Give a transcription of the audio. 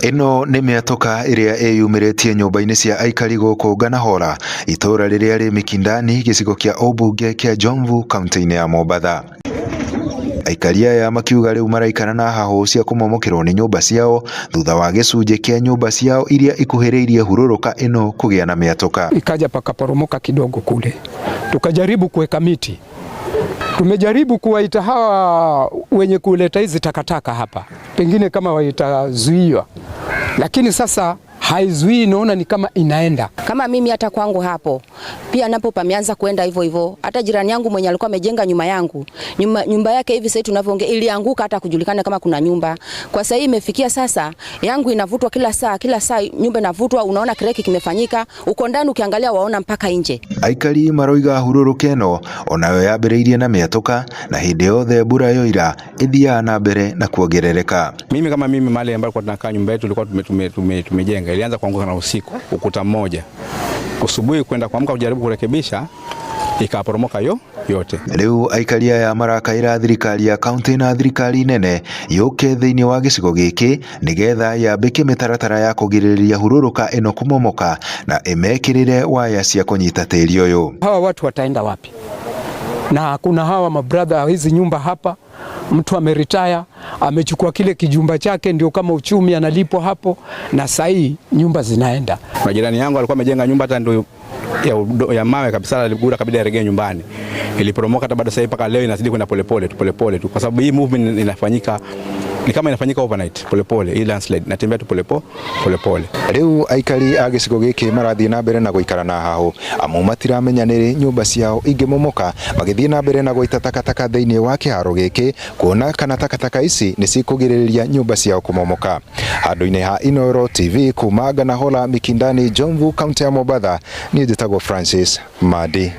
Ĩno nĩ mĩatũka ĩrĩa ĩyumĩrĩtie nyũmba-inĩ cia aikari gũkũ Nganahola, itũra rĩrĩa rĩ Mikindani gĩcigo kĩa ũmbunge kĩa Jomvu kaunti-inĩ ya Mombatha. Aikari aya makiuga rĩu maraikara na hahũ cia kũmomokerwo nĩ nyũmba ciao thutha wa gĩcunjĩ kĩa nyũmba ciao iria ikuhĩrĩirie hurũrũka ĩno kũgĩa na mĩatũka. Ikaja pakaporomoka kidogo kule, tukajaribu kuweka miti, tumejaribu kuwaita hawa wenye kuleta hizi takataka hapa, pengine kama watazuiwa, lakini sasa haizuii, naona ni kama inaenda. Kama mimi hata kwangu hapo pia napo pameanza kuenda hivyo hivyo. Hata jirani yangu mwenye alikuwa amejenga nyuma yangu nyumba yake hivi sasa tunavyoongea ilianguka, hata kujulikana kama kuna nyumba. Kwa sasa hii imefikia sasa yangu inavutwa kila saa, kila saa nyumba inavutwa, unaona crack kimefanyika uko ndani, ukiangalia waona mpaka nje. Aikari maroiga hurũrũka ĩno onayo yambĩrĩirie na mĩatũka na hĩndĩ yothe mbura yoira ĩthiaga na mbere na kuongerereka. Mimi kama mimi mahali ambapo tunakaa nyumba yetu ilikuwa tumejenga ilianza kuanguka na usiku ukuta mmoja, asubuhi kwenda kuamka kujaribu kurekebisha ikaporomoka yo yote. Rĩu aikari aya marakaĩra thirikari ya kaunti na thirikari nene yũke thĩinĩ wa gĩcigo gĩkĩ nĩgetha yambĩke mĩtaratara ya kũgirĩrĩria hurũrũka ĩno kũmomoka na ĩmekĩrĩre waya cia kũnyita tĩri ũyũ. Hawa watu wataenda wapi? Na kuna hawa mabradha hizi nyumba hapa, mtu ameretire amechukua kile kijumba chake, ndio kama uchumi analipwa hapo, na sahii nyumba zinaenda. Na jirani yangu alikuwa amejenga nyumba hata ndio ya mawe kabisa, aligura kabidi aregee nyumbani, iliporomoka hata bado sasa mpaka leo inazidi kwenda polepole tu polepole tu, kwa sababu hii movement inafanyika ni kama inafanyika overnight polepole, hii landslide natembea tu polepole polepole. Rĩu aikari a gĩcigo gĩkĩ marathiĩ na mbere na gũikara na hahũ amu matiramenya nĩrĩ nyũmba ciao ingĩmomoka, magĩthiĩ na mbere na gũita takataka thĩinĩ wa kĩharo gĩkĩ kuona kana takataka ici nĩ cikũgirĩrĩria nyũmba ciao kũmomoka. Handũ-inĩ ha Inooro TV kuma Nganahola, Mikindani, Jomvu, kaunti ya Mombatha, niĩ njĩtagwo Francis Mandi.